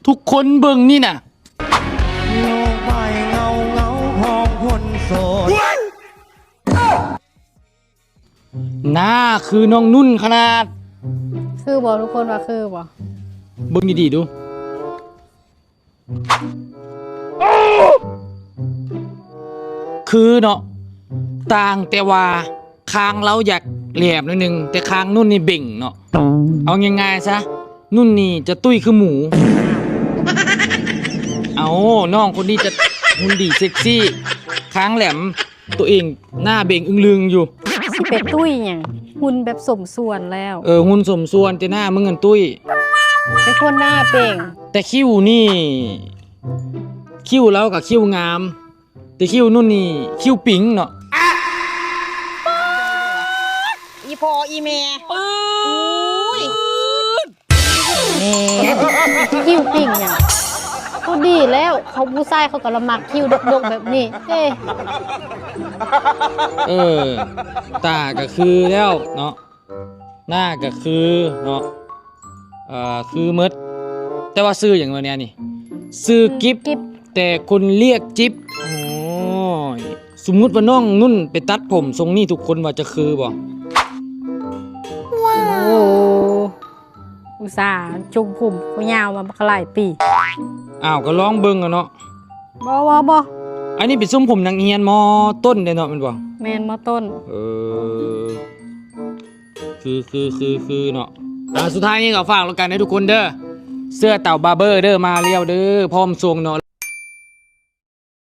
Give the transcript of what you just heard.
ທຸກຄົນເບິ່ງນີ້ນະ ໂລກໃບເງົາເງົາຂອງຄົນໂສດ ໜ້າຄືນ້ອງນຸ່ນຂະໜາດ. ຄືບໍ່? ທຸກຄົນວ່າຄືບໍ່? ເບິ່ງດີໆດູ. ຄືເນາະ, ຕ່າງແຕ່ວ່າຄາງລາວຢາກແຫຼມໜ້ອຍໜຶ່ງ, ແຕ່ຄາງນຸ່ນນີ້ເບັ່ງເນາະ. ເອົາງ່າຍໆຊະ, ນຸ່ນນີ້ຈະຕຸ້ຍຄືໝູ. ເອົາ, ນ້ອງຄົນນີ້ຈະຫຸ່ນດີເຊັກຊີ, ຄາງແຫຼມ, ໂຕເອງໜ້າເບັ່ງອຶ້ງລຶງຢູ່. ຊິໄປຕຸ້ຍຫຍັງ? ຫຸ່ນແບບສົມສ່ວນແລ້ວ. ເອີ, ຫຸ່ນສົມສ່ວນ, ແຕ່ໜ້າມຶງຫັ້ນຕຸ້ຍ. ເປັນຄົນໜ້າເບັ່ງ. ແຕ່ຄິ້ວນີ້, ຄິ້ວລາວກໍຄິ້ວງາມ, ແຕ່ຄິ້ວນຸ່ນນີ້ຄິ້ວປິງເນາະ. ອີ່ພໍ່ອີ່ແມ່. ໂອ້ຍ ແມ່ ຄິ້ວປິງຫຍັງ? ພໍດີແລ້ວ, ເຂົາຜູ້ຊາຍເຂົາກໍລະມັກຄິ້ວດົກໆແບບນີ້. ເອີ ເອີ ຕາກໍຄືແລ້ວເນາະ, ໜ້າກໍຄືເນາະ, ເອີ ຄືໝົດ. ແຕ່ວ່າຊື່ຫຍັງວະແນວນີ້? ຊື່ກິບ ກິບ ແຕ່ຄົນລຽກຈິບ. ໂອ້ຍ ສົມມຸດວ່ານ້ອງນຸ່ນໄປຕັດຜົມຊົງນີ້ ທຸກຄົນວ່າຈະຄືບໍ່? ໂອ້ ອຸດສ່າຊົງຜົມຍາວມາບັກຫຼາຍປີ. ອ້າວ ກໍລອງເບິ່ງເນາະ. ບໍ່ ບໍ່ ບໍ່. ອັນນີ້ເປັນຊົງຜົມນັກຮຽນ ມ.ຕົ້ນເດ້ເນາະ ແມ່ນບໍ່? ແມ່ນ ມ.ຕົ້ນ. ເອີ ຄື ຄື ຄື ຄືເນາະ. ອ່າ ສຸດທ້າຍນີ້ກໍຝາກແລ້ວກັນເດີທຸກຄົນເດີ, ເສື້ອເຕົາບາເບີເດີ ມາແລ້ວເດີ ພ້ອມສົ່ງເນາະ.